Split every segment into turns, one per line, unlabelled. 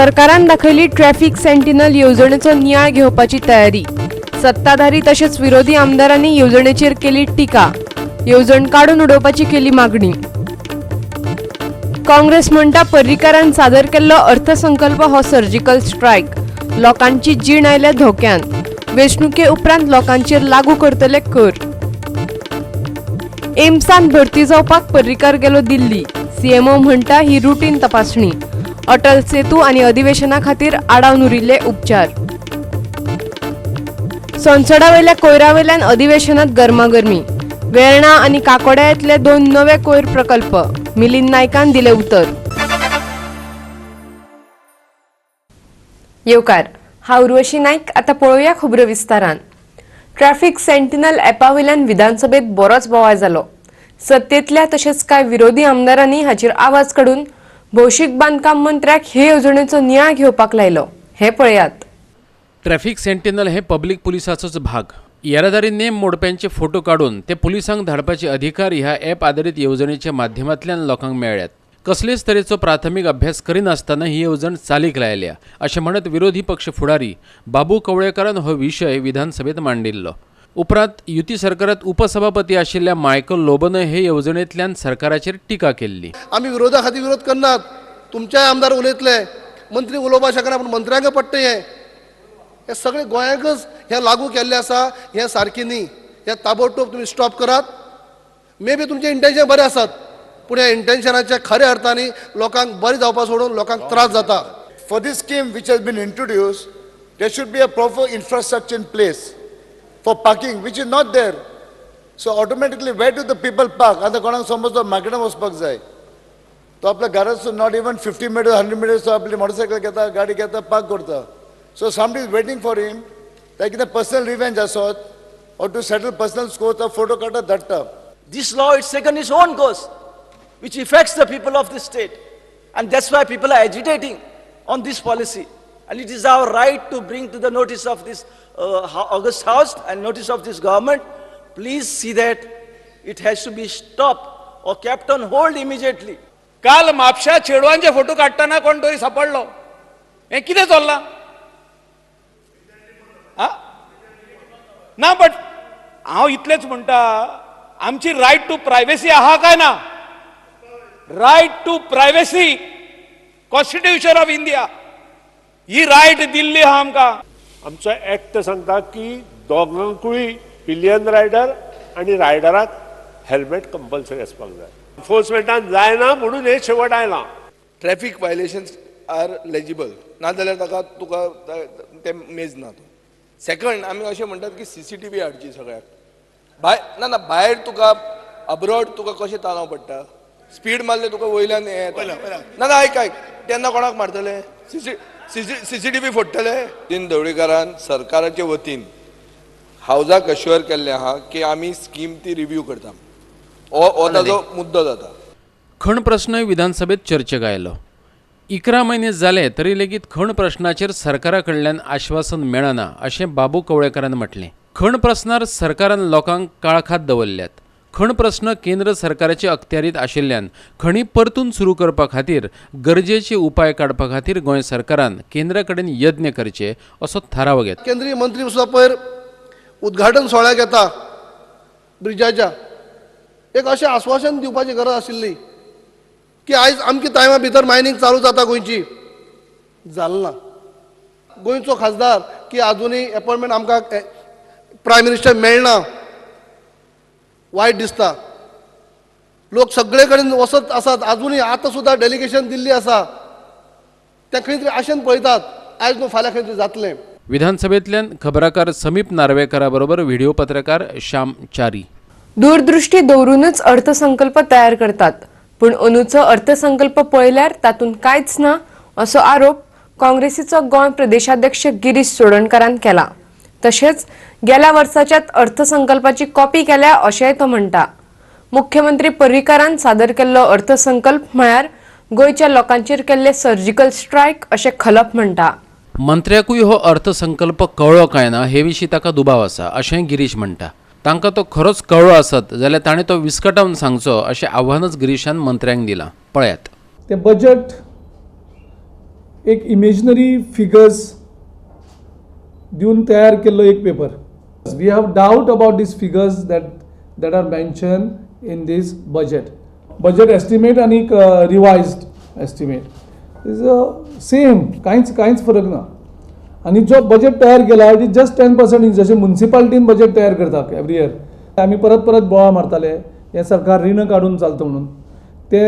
सरकारान दाखयली traffic sentinel येवजणेचो नियाळ घेवपाची तयारी. सत्ताधारी तशेंच विरोधी आमदारांनी येवजणेचेर केली टिका. येवजण काडून उडोवपाची केली मागणी. काँग्रेस म्हणटा पर्रीकारान सादर केल्लो अर्थसंकल्प हो सर्जिकल स्ट्रायक. लोकांची जीण आयल्या धोक्यान. वेंचणुके उपरांत लोकांचेर लागू करतले कर. एम्सान भरती जावपाक पर्रीकार गेलो दिल्ली. सीएमओ म्हणटा ही रुटीन तपासणी. अटल सेतू आनी अधिवेशना खातीर आडावन उरिल्ले उपचार. संसदावयल्या कोयरावयल्यान अधिवेशनात गरमागरमी. वेर्णा आनी काकोड्यांतले 2 नवे कोयर प्रकल्प. मिलिंद नायकान दिले उतर. येवकार, हांव उर्वशी नायक. आतां पळोवया खबरो विस्तारान. ट्रॅफिक सेंटिनल ॲपा वयल्यान विधानसभेत बरोच बोवाळ जालो. सत्तेंतल्या तशेंच कांय विरोधी आमदारांनी हाचेर आवाज काडून भौशीक बांदकाम मंत्र्याक हे येवजणेचो नियाळ घेवपाक लायलो. हे पळयात.
ट्रॅफिक सेंटिनल हे पब्लिक पुलिसाचोच भाग. येरादारी नेम मोडप्यांचे फोटो काडून ते पुलिसांक धाडपाचे अधिकार ह्या ॲप आदारीत येवजणेच्या माध्यमांतल्यान लोकांक मेळ्ळ्यात. कसलेच तरेचो प्राथमीक अभ्यास करिनासतना ही येवजण चालीक लायल्या अशें म्हणत विरोधी पक्ष फुडारी बाबू कवळेकारान हो विशय विधानसभेत मांडिल्लो. उपरांत युती सरकारात उपसभापती आशिल्ल्या मायकल लोबोनय हे येवजणेंतल्यान सरकाराचेर टिका केल्ली.
आमी विरोधा खातीर विरोध करनात. तुमच्याय आमदार उलयतले, मंत्री उलोवपाक शकना, पूण मंत्र्यांक पडटा. हें हे सगळे गोंयांकच हें लागू केल्लें आसा. हें सारकें न्ही. हें ताबडतोब तुमी स्टॉप करात. मे बी तुमचें इंटेन्शन बरें आसत, पूण ह्या इंटेन्शनाच्या खऱ्या अर्थान लोकांक बरें जावपा सोडून लोकांक त्रास जाता.
For this scheme which has been introduced, there should be a proper infrastructure in place for parking, which is not there. So automatically, where do the people park? आतां कोणाक समज तो मार्केटान वचपाक जाय, तो आपल्या घरासून not even 50 meters, 100 meters तो आपली मोटरसायकल घेता, गाडी घेता, पार्क करता. So somebody is waiting for him. ताका कितें पर्सनल रिवेंज आसत or to settle personal score, तो फोटो काडटा, धाडटा.
This law is taken its own course, which affects the people of this state. And that's why people are agitating on this policy. And it is our right to bring to the notice of this August House and notice of this government. Please see that it has to be stopped or kept on hold immediately.
काल म्हापशा चेडवांचे photo काडटना कोण तरी सापडलो. हें कितें चल्लां? ना, but हांव इतलेंच म्हणटा, आमची रायट टू प्रायवेसी आहा काय ना? Right to privacy, constitution of India he right दिल्ली आहा आमकां.
आमचो एक्ट सांगता की दोगांकूय, पिलियन रायडर आनी रायडराक हेल्मेट कंपल्सरी आसपाक जाय. एन्फोर्समेंटान जायना म्हणून हें शेवट आयलां.
ट्रॅफिक व्हायलेशन्स आर लेजिबल, नाजाल्यार ताका तुका तें मेजना. तूं सेकंड, आमी अशें म्हणटात की सीसीटीव्ही हाडची सगळ्याक भायर. ना ना, भायर तुका अब्रॉड तुका कशें ताणाव पडटा, स्पीड मारले तुका वयल्यान हें येता. ना ना, आयक आयक, तेन्ना कोणाक मारतले? सीसीटीव्ही फोडटले. नितीन ढवळीकारान सरकाराचे वतीन हावजाक अश्युअर केल्लें आहा की आमी स्कीम ती रिव्यू करता. हो ताजो मुद्दो जाता.
खण प्रस्न विधानसभेत चर्चेक आयलो. 11 म्हयने जाले तरी लेगीत खण प्रश्नाचेर सरकारा कडल्यान आश्वासन मेळना अशें बाबू कवळेकारान म्हटलें. खण प्रस्नार सरकारान लोकांक काळखात दवरल्यात. खण प्रस्न केंद्र सरकाराचे अखत्यारीत आशिल्ल्यान खणी परतून सुरू करपा खातीर गरजेचे उपाय काडपा खातीर गोंय सरकारान केंद्रा कडेन यत्न करचे असो थाराव घेतला.
केंद्रीय मंत्री सुद्दां पयर उद्घाटन सुवाळ्याक येता ब्रिजाच्या, एक अशें आश्वासन दिवपाची गरज आशिल्ली की आयज आमच्या टायमा भितर मायनींग चालू जाता गोंयची. जालें ना. गोंयचो खासदार की आजुनूय एपॉयंटमेंट आमकां प्रायम मिनिस्टर मेळना, वायट दिसता. लोक सगळे कडेन वचत आसात आजुनूय, आतां सुद्दां डेलिगेशन दिल्ली आसा, ते खंय तरी आशेन पळयतात आयज न्हू फाल्यां खंय तरी जातलें.
विधानसभेंतल्यान खबराकार समीप नार्वेकरा बरोबर व्हिडिओ पत्रकार श्याम चारी.
दूरदृष्टी दवरूनच अर्थसंकल्प तयार करतात, पूण अंदूचो अर्थसंकल्प पळयल्यार तातूंत कांयच ना असो आरोप काँग्रेसीचो गोंय प्रदेशाध्यक्ष गिरीश चोडणकारान केला. तशेंच गेल्या वर्साच्याच अर्थसंकल्पाची कॉपी केल्या अशेंय तो म्हणटा. मुख्यमंत्री पर्रीकारान सादर केल्लो अर्थसंकल्प म्हळ्यार गोंयच्या लोकांचेर केल्ले सर्जिकल स्ट्रायक अशें खलप म्हणटा.
मंत्र्याकूय हो अर्थसंकल्प कळ्ळो काय ना हे विशीं ताका दुबाव आसा अशेंय गिरीश म्हणटा. तांकां तो खरोच कळ्ळो आसत जाल्यार ताणें तो विस्कटावन सांगचो अशें आव्हानच गिरीशान मंत्र्यांक दिलां. पळयात.
ते बजट एक इमेजनरी फिगर्स दिवन तयार केल्लो एक paper. We have doubt about these figures that are mention in this budget. Budget estimate आनी रिवायज्ड एस्टिमेट is same, कांयच फरक ना. आनी जो बजेट तयार केला it is just 10%. जशें मुन्सिपालिटीन बजेट तयार करता एवरी इयर, आमी परत परत बोळा मारताले हें सरकार रीण काडून चलता म्हणून, ते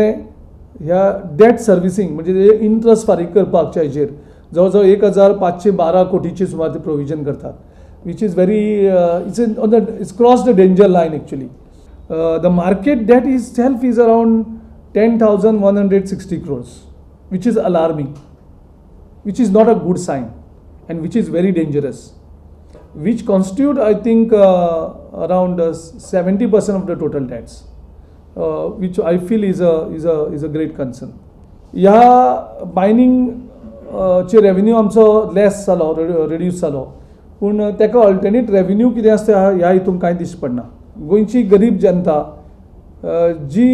ह्या डेट सर्विसींग म्हणजे इंट्रस्ट फारीक करपाक हेजेर जवळ जवळ 1512 कोटीची सुमार ते प्रोविजन करतात, which is very it's on the it's cross the danger line actually. The market debt is self is around 10,160 crores, which is alarming, which is not a good sign and which is very dangerous, which constitute I think around 70% of the total debts, which I feel is a great concern. ह्या mining चे revenue आमचो less जालो, reduce जालो, पूण ताका alternate revenue कितें आसता ह्या हितून कांय दिश्टी पडना. गोंयची गरीब जनता जी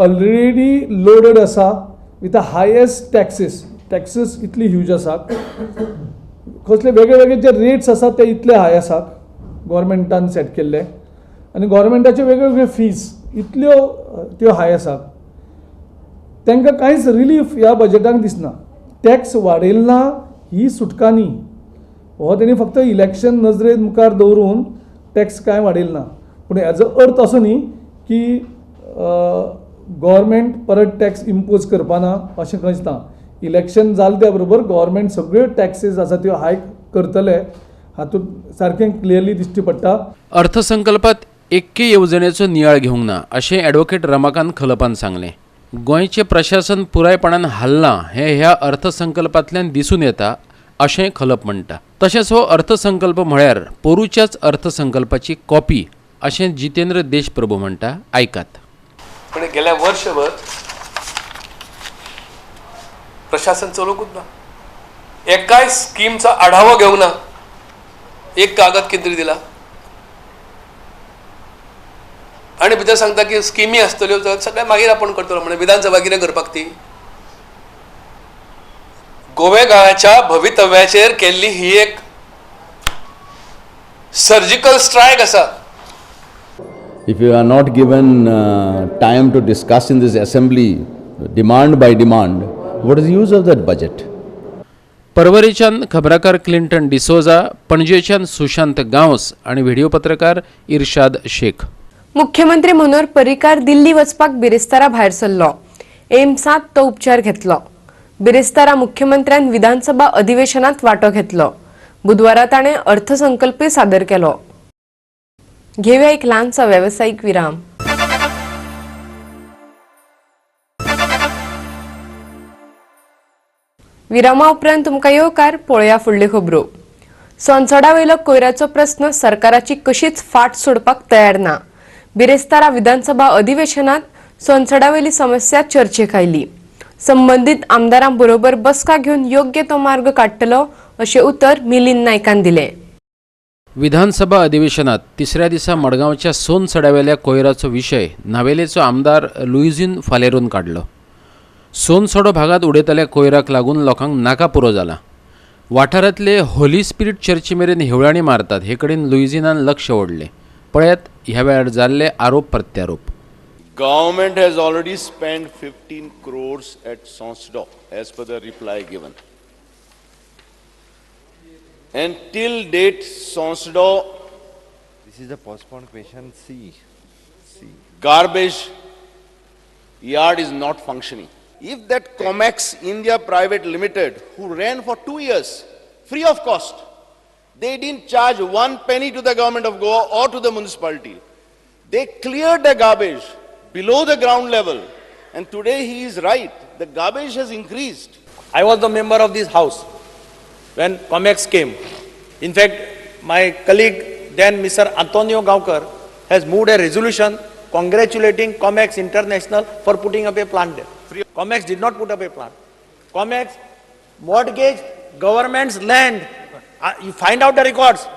ऑलरेडी लोडेड आसा with the highest taxes, taxes इतली ह्यूज आसा, कसले वेगळे वेगळे जे रेट्स आसात ते इतले हाय आसात गोवोरमेंटान सेट केल्ले, आनी गोवोरमेंटाचे वेगळे वेगळे फीज इतल्यो त्यो हाय आसात, तांकां कांयच रिलीफ ह्या बजेटाक दिसना. टॅक्स वाडयल ना ही सुटका न्ही, हो तेणी फक्त इलेक्शन नजरे मुखार दवरून टॅक्स कांय वाडयल ना, पूण हेजो अर्थ असो न्ही की गोवोरमेंट परत टॅक्स इम्पोज करपाना अशें खंयच ना. इलेक्शन जालें त्या बरोबर गोवोरमेंट सगळ्यो टॅक्सीस आसा त्यो हायक करतले, हातूंत सारकें क्लियरली दिश्टी पडटा.
अर्थसंकल्पात एक्के येवजणेचो नियाळ घेवंक ना अशें ॲडव्होकेट रमाकांत खलपान सांगलें. गोंयचें प्रशासन पुरायपणान हाल्लां हें ह्या अर्थसंकल्पांतल्यान दिसून येता अशें खलप म्हणटा. तशेंच हो अर्थसंकल्प म्हळ्यार पोरूच्याच अर्थसंकल्पाची कॉपी अशें जितेंद्र देशप्रभू म्हणटा. आयकात.
पण गेल्या वर्षभर प्रशासन चलोवंकूच ना, एकाय स्कीमचा आढावा घेवंक ना, एक कागद कितें दिला आनी भितर सांगता की स्किमी आसतल्यो सगळें मागीर आपूण करतलो, म्हणजे विधानसभा कितें करपाक ती. गोवेगांवाच्या भवितव्याचेर केल्ली ही एक सर्जिकल स्ट्रायक आसा.
If you are not given time to discuss in this assembly demand by demand, what is the use of that budget?
परवरीच्यान खबराकार क्लिंटन डिसोजा, पणजेच्यान सुशांत गांवस आनी व्हिडिओ पत्रकार इर्शाद शेख.
मुख्यमंत्री मनोहर पर्रीकार दिल्ली वचपाक बिरेस्तारा भायर सरलो. एम्सांत तो उपचार घेतलो. बिरेस्तारा मुख्यमंत्र्यान विधानसभा अधिवेशनात वांटो घेतलो. बुधवारा ताणें अर्थसंकल्पय सादर केलो. घेऊया एक ल्हानसो वेवसायीक विराम. विरामा उपरांत तुमकां येवकार. पळोवया फुडल्यो खबरो. सोनसडा वयलो कोयराचो प्रस्न सरकाराची कशीच फाट सोडपाक तयार ना. बिरेस्तारा विधानसभा अधिवेशनात सोनसडा वयली समस्या चर्चेक आयली. संबंदीत आमदारां बरोबर बसका घेवन योग्य तो मार्ग काडटलो अशें उतर मिलिंद नायकान दिलें.
विधानसभा अधिवेशनात तिसऱ्या दिसा मडगांवच्या सोनसड्यावेल्या कोयराचो विशय नावेलेचो आमदार लुईझीन फालेरून काडलो. सोनसडो भागात उडयतल्या कोयराक लागून लोकांक नाका पुरो जाला. वाठारांतले होली स्पिरीट चर्ची मेरेन हेवळाणी मारतात हे कडेन लुईझिनान लक्ष ओडलें. पळयात ह्या वेळार जाल्ले आरोप प्रत्यारोप.
Government has already spent 15 crores at Sonsoddo as per the reply given. And till date, Sonsoddo.
This is a postponed question C. C.
Garbage yard is not functioning. If that Comex India Private Limited, who ran for 2 years, free of cost, they didn't charge 1 penny to the government of Goa or to the municipality. They cleared the garbage below the ground level. And today he is right, the garbage has increased.
I was the member of this house when Comex came. In fact, my colleague then Mr. Antonio Gaonkar has moved a resolution congratulating Comex International for putting up a plant there. Comex did not put up a plant. Comex mortgaged government's land. You find out the records.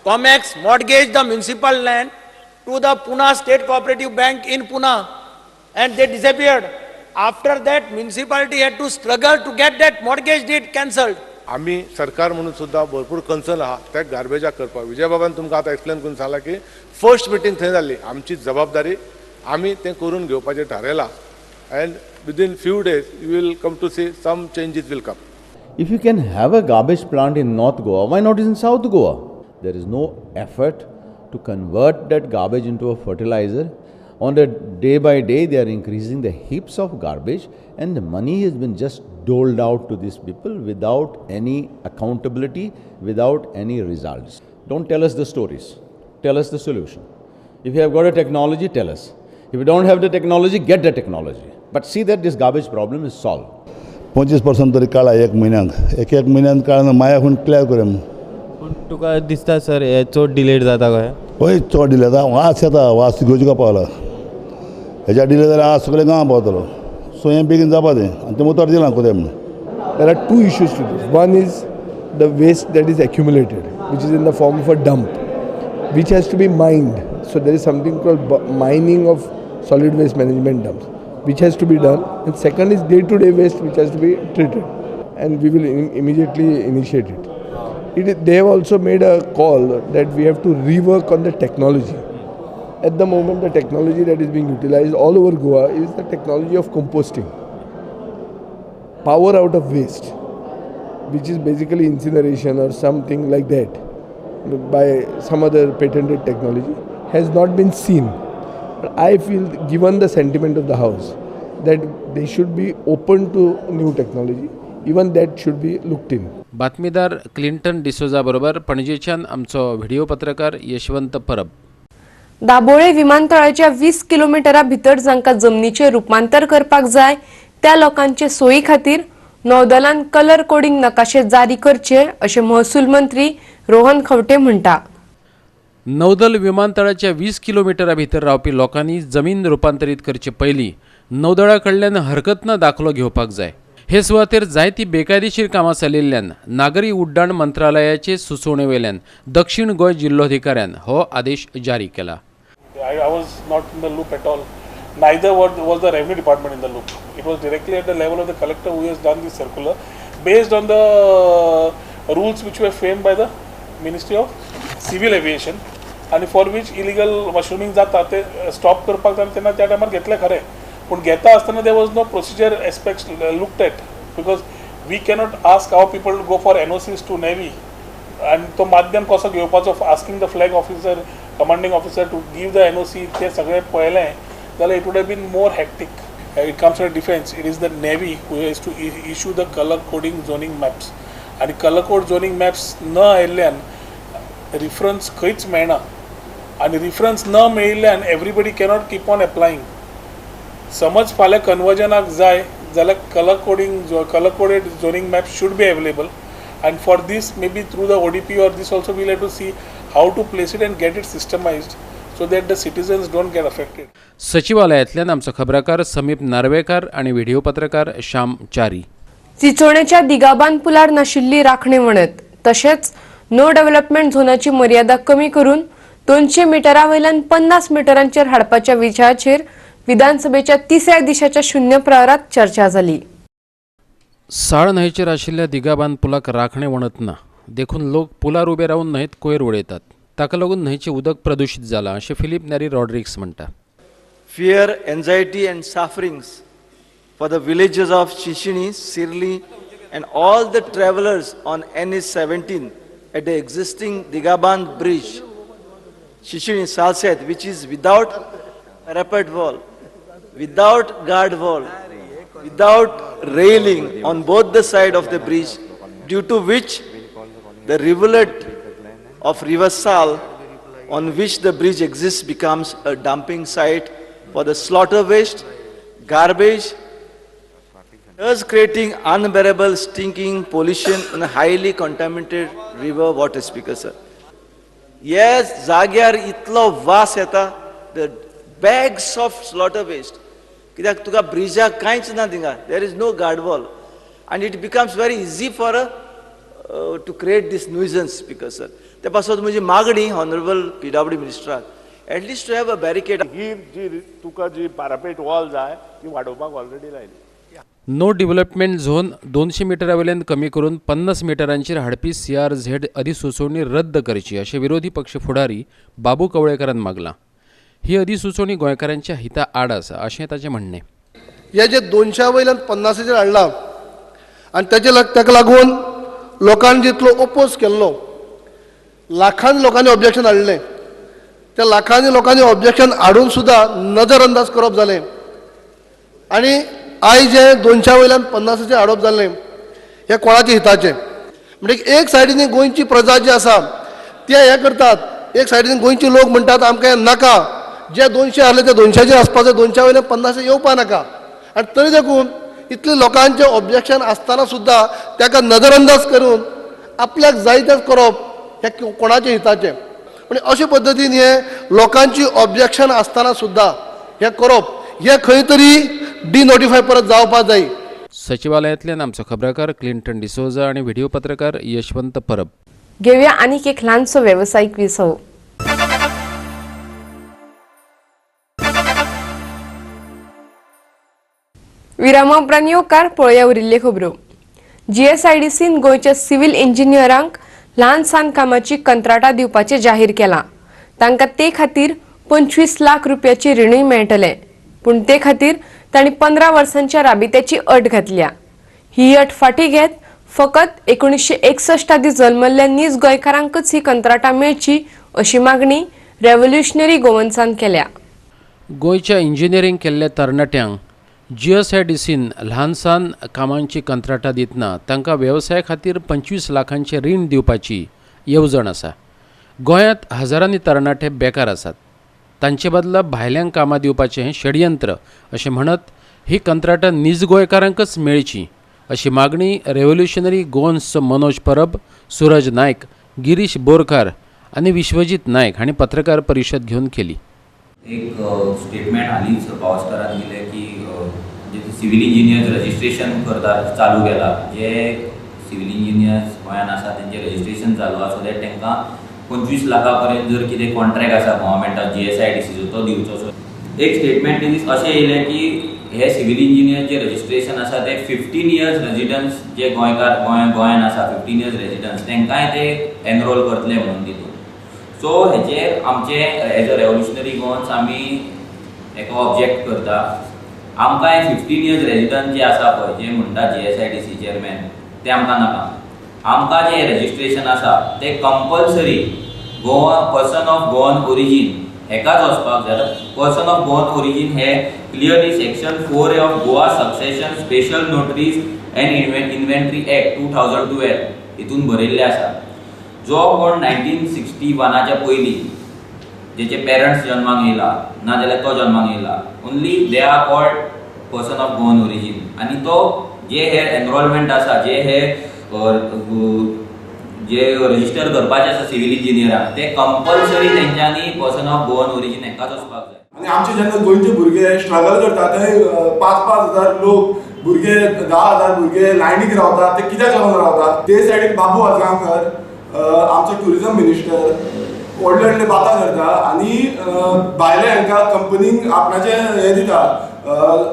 Comex mortgaged the municipal land to the Pune State Cooperative Bank in Pune, and they disappeared. After that municipality had to struggle to get that mortgage deed cancelled.
आमी सरकार म्हणून सुद्दां भरपूर concern आहा त्या गार्बेजाक करपाक. विजयबाबान तुमकां आतां एक्सप्लेन करून सांगलां की फर्स्ट मिटींग थंय जाल्ली, आमची जबाबदारी आमी तें करून घेवपाचें थारायलां and within few days you will come to see some changes will come.
If you can have a garbage plant in North Goa, why not in South Goa? There is no effort to convert that garbage into a fertilizer. On the day by day, they are increasing the heaps of garbage, and the money has been just doled out to these people without any accountability, without any results. Don't tell us the stories. Tell us the solution. If you have got a technology, tell us. If you don't have the technology, get the technology. But see that this garbage problem is solved.
25% तरी काडला एक म्हयन्याक, एक एक म्हयन्यान काडून माया खून clear करूया.
पूण तुका दिसता सर हे चड डिलेड जाता काय?
हय, चड डिले जाता, वास येता, वास घेवचो पावला. हेच्या डिले जाल्यार आज सगळें गांव पावतलो. सो हें बेगीन जावपा तें आनी तें उतर दिलां कोतें म्हणून.
There are two issues to this. One is the waste that is accumulated, which is in the form of a dump, which has to be mined. So there is something called mining of solid waste management dumps, which has to be done. And second is day-to-day waste, which has to be treated, and we will immediately initiate it. They have also made a call that we have to rework on the technology. At the moment, the technology that is being utilized all over Goa is the technology of composting. Power out of waste, which is basically incineration or something like that by some other patented technology, has not been seen. But I feel, given the sentiment of the house, that they should be open to new technology, even that should be looked in.
बातमीदार Clinton D'Souza बरोबर पणजेच्यान आमचो video पत्रकार यशवंत परब.
दाबोळे विमानतळाच्या 20 किलोमिटरा भितर जांकां जमनीचें रुपांतर करपाक जाय त्या लोकांचे सोयी खातीर नौदलान कलर कोडिंग नकाशे जारी करचे अशें महसूल मंत्री रोहन खंवटे म्हणटा.
नौदल विमानतळाच्या 20 किलोमिटरा भितर रावपी लोकांनी जमीन रुपांतरीत करचे पयलीं नौदळा कडल्यान हरकत ना दाखलो घेवपाक जाय. हे सुवातेर जायती बेकायदेशीर कामां चलिल्ल्यान नागरी उड्डाण मंत्रालयाचे सुचोवणे वयल्यान दक्षिण गोंय जिल्लोधिकाऱ्यान हो आदेश जारी केला.
I was not in the loop at all. Neither was the revenue department in the loop. It was directly at the level of the collector who has done this circular based on the rules which were framed by the Ministry of Civil Aviation, and for which illegal mushrooming जाता ते stop करपाक ताणें तेन्ना त्या टायमार घेतलें खरें, पूण घेता आसतना there was no procedure aspects looked at, because we cannot ask our people to go for NOCs to Navy, and तो माध्यम कसो घेवपाचो, asking the flag officer, commanding officer to give the NOC, ते सगळें पळयलें जाल्यार it would have been more hectic. It comes to defence, it is the navy who has to issue the colour coding zoning maps, आनी colour code zoning maps न आयिल्ल्यान reference खंयच मेळना, आनी रिफरन्स न मेळिल्ल्यान everybody cannot keep on applying. समज फाल्यां कन्वर्जनाक जाय जाल्यार colour coding, colour coded zoning map should be available, and for this maybe through the ODP or this also we'll have to see how to place it and get it systemized so that the citizens don't get affected.
सचिवालयांतल्यान आमचो खबराकार समीप नार्वेकार आनी video पत्रकार श्याम च्यारी.
चिचोणेच्या दिगाबान पुलार नाशिल्ली राखणे वणत तशेंच no development झोनाची मर्यादा कमी करून 200 मिटरा वयल्यान 50 मिटरांचेर हाडपाच्या विशयाचेर विधानसभेच्या तिसऱ्या दिसाच्या शून्य प्रहरात चर्चा जाली.
साळ न्हंयचेर आशिल्ल्या दिगाबान पुलाक राखणे वणत ना, देखून लोक पुलार उबे रावन न्हंयेत कोयर उडयतात. ताका लागून न्हंयचें उदक प्रदूशीत जालां अशें फिलीप नॅरी रॉड्रिक्स म्हणटा.
Fear, anxiety and sufferings for the villages of Chinchinim, Sirli and all the travellers on NH 17 at the existing Digaban bridge, Chinchinim, Salcete, which is without parapet wall, without guard wall, without railing on both the side of the bridge, due to which the rivulet of River Sal on which the bridge exists becomes a dumping site for the slaughter waste, garbage, thus creating unbearable stinking pollution in a highly contaminated river water. Speaker sir, yes, जाग्यार इतलो वास येता, the bags of slaughter waste, कित्याक तुका ब्रिजाक कांयच ना थिंगा, there is no guard wall, and it becomes very easy for a to create this nuisance. Speaker sir, ते पासत म्हजी मागणी honourable PWD मिनिस्टराक, at least to have a barricade.
ही जी तुका जी पारापेट वॉल जाय ती वाडोवपाक ऑलरेडी लायली.
नो डेव्हलपमेंट झोन 200 मिटरा वयल्यान कमी करून 50 मिटरांचेर हाडपी CRZ अधिसुचोवणी रद्द करची अशें विरोधी पक्ष फुडारी बाबू कवळेकरान मागलां. ही अधिसुचोवणी गोंयकारांच्या हिता आड आसा अशें ताचें म्हणणें.
हे जे 200 वयल्यान 50चेर हाडला आनी ताका लागून लोकांनी जितलो ओपोज केल्लो, लाखांनी लोकांनी ऑब्जेक्शन हाडलें, त्या लाखांनी लोकांनी ऑब्जेक्शन हाडून सुद्दां नजर अंदाज करप जालें आनी आयज जे 200 वयल्यान 50चेर हाडप जालें हें कोणाच्या हिताचें? म्हणजे एक सायडीन गोंयची प्रजा जी आसा ते हें करतात, एक सायडीन गोंयचे लोक म्हणटात आमकां हें नाका, जे 200 आहले ते 200चेर आसपाक जाय, 200 वयल्यान 50 येवपा नाका. आनी तरी देखून इतले लोकांचें ऑब्जेक्शन आसतना सुद्दां ताका नदरअंदाज करून आपल्याक जाय तेंच करप हें कोणाच्या हिताचें? म्हणजे अशे पद्दतीन हे लोकांची ऑब्जेक्शन आसतना सुद्दां हें करप हें खंय तरी डिनोटिफाय परत जावपाक जाय.
सचिवालयांतल्यान आमचो खबराकार क्लिंटन डिसोजा आनी व्हिडिओ पत्रकार यशवंत परब.
घेवया आनीक एक ल्हानसो वेवसायीक विसव. विरामा उपरांत येवकार पळोवया उरिल्ल्यो खबरो. GSIDCन गोंयच्या सिव्हिल इंजिनियरांक ल्हान सान कामाची कंत्राटां दिवपाचें जाहीर केलां. तांकां ते खातीर 25 लाख रुपयाचें रिणूय मेळटलें, पूण ते खातीर तांणी 15 वर्सांच्या राबित्याची अट घातल्या. ही अट फाटीं घेत फकत 1961 आदीं जल्मल्ल्या नीज गोंयकारांकच ही कंत्राटां मेळची अशी मागणी रेव्होल्युशनरी गोवन्सान केल्या.
गोंयच्या इंजिनियरींग केल्ल्या तरणाट्यांक GSIDCन ल्हान सान कामांची कंत्राटां दितना तांकां वेवसाया खातीर 25 लाखांचें रीण दिवपाची येवजण आसा. गोंयांत हजारांनी तरणाटे बेकार आसात, तांचे बदला भायल्यांक कामां दिवपाचें हें षडयंत्र अशें म्हणत ही कंत्राटां नीज गोंयकारांकच मेळची अशी मागणी रेव्होल्युशनरी गोवन्सचो मनोज परब, सूरज नायक, गिरीश बोरकार आनी विश्वजीत नायक हांणी पत्रकार परिशद घेवन केली.
एक स्टेटमेंट हालींच पावसकारान दिलें की जे सिव्हिल इंजिनियर्स रजिस्ट्रेशन करता चालू केला, जे सिव्हिल इंजिनियर्स गोंयांत आसा तेंचें रजिस्ट्रेशन चालू आसा, सो that तांकां 25 लाखा पर्यंत जर कितें कॉन्ट्रॅक्ट आसा गव्हर्मेंटाक GSIDCचो तो दिवचो. सो एक स्टेटमेंट तें अशें येयलें की हे सिव्हिल इंजिनियर जे रजिस्ट्रेशन आसा ते 15 इयर्स रेजिडन्स जे गोंयकार गोंयांत आसा 15 इयर्स रेजिडन्स तांकांय ते एनरोल करतले म्हणून तितून. सो हेचेर आमचे एज अ रेव्होल्युशनरी गोवन्स आमी हेका ऑब्जेक्ट करता. आमकां हे 15 इयर्स रेजिडन्स जे आसा पळय, जे म्हणटा GSIDC chairman, ते आमकां नाका. आमकां जे रजिस्ट्रेशन आसा ते compulsory Goa person of Goan origin हेकाच वचपाक जाय. Person of Goan origin hey clearly section 4 of Goa succession special notaries and inventory act 2012 हितून बरयल्लें आसा. जो कोण 1961च्या पयलीं जेचे पेरंट्स जन्माक येयला ना जाल्यार तो जन्माक येयला, only they are called person of Goan origin. आनी तो जे हे एनरोलमेंट आसा, जे हे जे रजिस्टर करपाचे आसा सिव्हिल इंजिनियरांक, ते कंपल्सरी तेंच्यांनी पर्सन ऑफ गोवन ओरिजीन हेकाच वचपाक जाय.
आनी आमचे जेन्ना गोंयचे भुरगे स्ट्रगल करता थंय 5-5 हजार लोक भुरगे 10,000 भुरगे लायनीक रावतात, ते कित्याक लागून रावतात? ते सायडीक बाबू आजगांवकर आमचो ट्युरिजम मिनिस्टर व्हडले व्हडले बातां करता आनी भायले हांकां कंपनीक आपणाचे हे दिता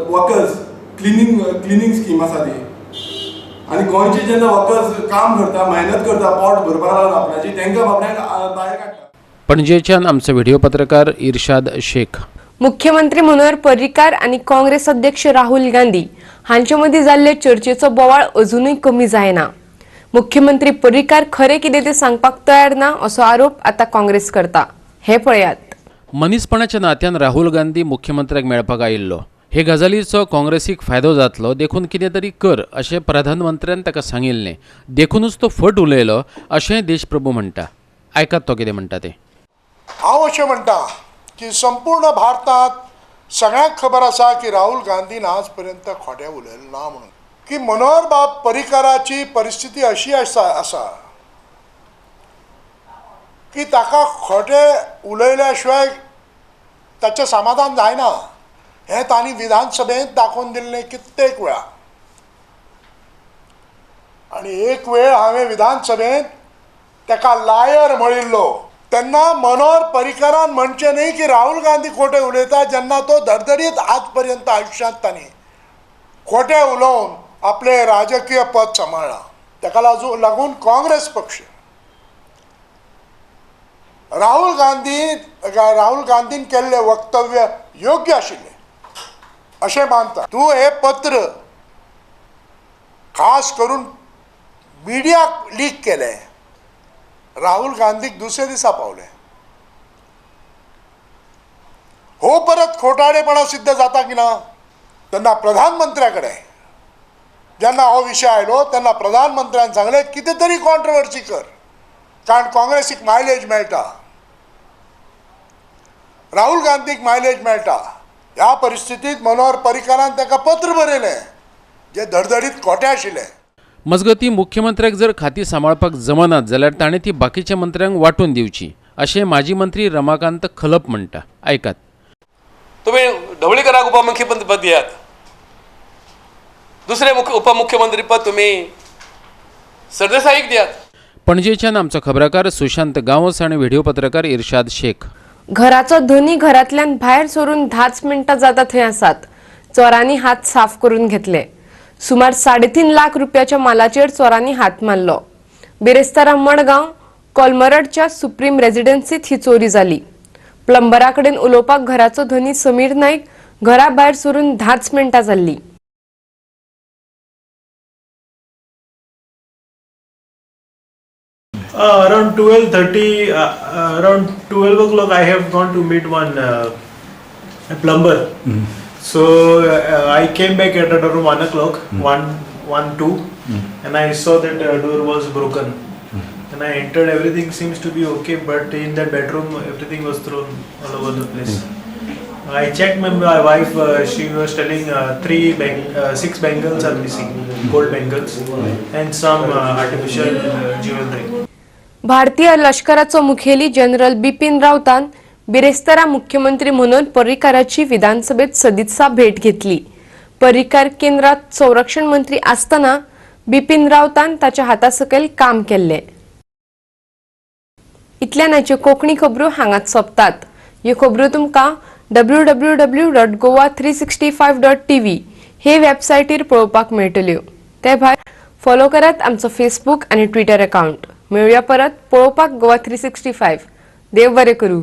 वर्कर्स, क्लिनींग स्कीम आसा ती. आनी गोंयचे जेन्ना वर्कर्स काम करता, मेहनत करता, पोट भरपाक लागून आपणाची, तांकां बाबड्यांक भायर काडटा.
पणजेच्यान आमचो व्हिडिओ पत्रकार इर्शाद शेख.
मुख्यमंत्री मनोहर पर्रीकार आनी काँग्रेस अध्यक्ष राहुल गांधी हांचे मदीं जाल्ले चर्चेचो बोवाळ अजुनूय कमी जायना. मुख्यमंत्री पर्रीकार खरें कितें तें सांगपाक तयार ना असो आरोप आतां काँग्रेस करता. हे पळयात.
मनीसपणाच्या नात्यान राहुल गांधी मुख्यमंत्र्याक मेळपाक आयिल्लो. हे गजालीचो काँग्रेसीक फायदो जातलो देखून कितें तरी कर अशें प्रधानमंत्र्यान ताका सांगिल्लें, देखूनच तो फट उलयलो अशें देशप्रभू म्हणटा. आयकात तो कितें म्हणटा तें.
हांव अशें म्हणटा की संपूर्ण भारतांत सगळ्यांक खबर आसा की राहुल गांधीन आज पर्यंत खोटें उलयलें ना म्हणून, की मनोहर बाब पर्रीकाराची परिस्थिती अशी आसा की ताका खोटें उलयल्या शिवाय ताचें समाधान जायना. हें तांणी विधानसभेंत दाखोवन दिल्लें कित्येक वेळा. आनी एक वेळ हांवें विधानसभेंत ताका लायर म्हणिल्लो. तेन्ना मनोहर पर्रीकारान म्हणचें न्ही की राहुल गांधी खोटें उलयता, जेन्ना तो धडधडीत आजपर्यंत आयुष्यांत तांणी खोटें उलोवन आपलें राजकीय पद सांबाळ्ळां. ताका लागून काँग्रेस पक्ष राहुल गांधीन केल्लें वक्तव्य योग्य आशिल्लें अशें मानता. तूं हें पत्र खास करून मिडियाक लीक केलें, राहुल गांधीक दुसऱ्या दिसा पावलें. हो परत खोटाडेपणा सिद्ध जाता की ना? तेन्ना प्रधानमंत्र्या कडेन जेन्ना हो विशय आयलो तेन्ना प्रधानमंत्र्यान सांगलें कितें तरी कॉन्ट्रवर्सी कर, कारण काँग्रेसीक मायलेज मेळटा, राहुल गांधीक मायलेज मेळटा. ह्या परिस्थितींत मनोहर पर्रीकारान ताका पत्र बरयलें जें धडधडीत खोटें आशिल्लें.
मजगती मुख्यमंत्र्याक जर खाती सांबाळपाक जमनात जाल्यार ताणें ती बाकीच्या मंत्र्यांक वांटून दिवची अशें माजी मंत्री रमाकांत खलप म्हणटा. आयकात.
तुमी ढवळीकराक उपमुख्यमंत्रीपद दियात, दुसरें उपमुख्यमंत्रीपद तुमी सरदेसाईक दियात.
पणजेच्यान आमचो खबराकार सुशांत गांवस आनी व्हिडिओ पत्रकार इर्शाद शेख.
घराचो धनी घरांतल्यान भायर सरून 10 मिनटां जाता थंय आसात. चोरांनी हात साफ करून घेतले. सुमार 3.5 लाख रुपयाच्या मालाचेर चोरांनी हात मारलो. बिरेस्तारा मडगांव कोलमरडच्या सुप्रीम रेजिडेन्सीत ही चोरी जाली. प्लंबरा कडेन उलोवपाक घराचो धनी समीर नाईक घरा भायर सरून 10 मिनटां जाल्ली.
Around 12:30, around 12 o'clock, I have gone to meet one plumber. So I came back at around 1 o'clock, 1, 2, and I saw that the door was broken. And I entered. Everything seems to be okay, but in that bedroom, everything was thrown all over the place. I checked my wife. She was telling 6 bangles are missing, gold bangles, and some artificial jewelry.
भारतीय लष्कराचो मुखेली general Bipin राऊतान बिरेस्तारा मुख्यमंत्री म्हणून पर्रीकाराची विधानसभेत सदित्सा भेट घेतली. पर्रीकार केंद्रात संरक्षण मंत्री आसतना बिपिन राऊतान ताच्या हाता सकयल काम केल्ले. इतल्यानाच्यो कोंकणी खबरो हांगाच सोंपतात. ह्यो खबरो तुमकां www.goa365.tv हे वेबसायटीर पळोवपाक मेळटल्यो. ते भायर फॉलो करात आमचो फेसबूक आनी ट्विटर अकाउंट. मेळुया परत पळोवपाक गोवा 365. देव बरें करूं.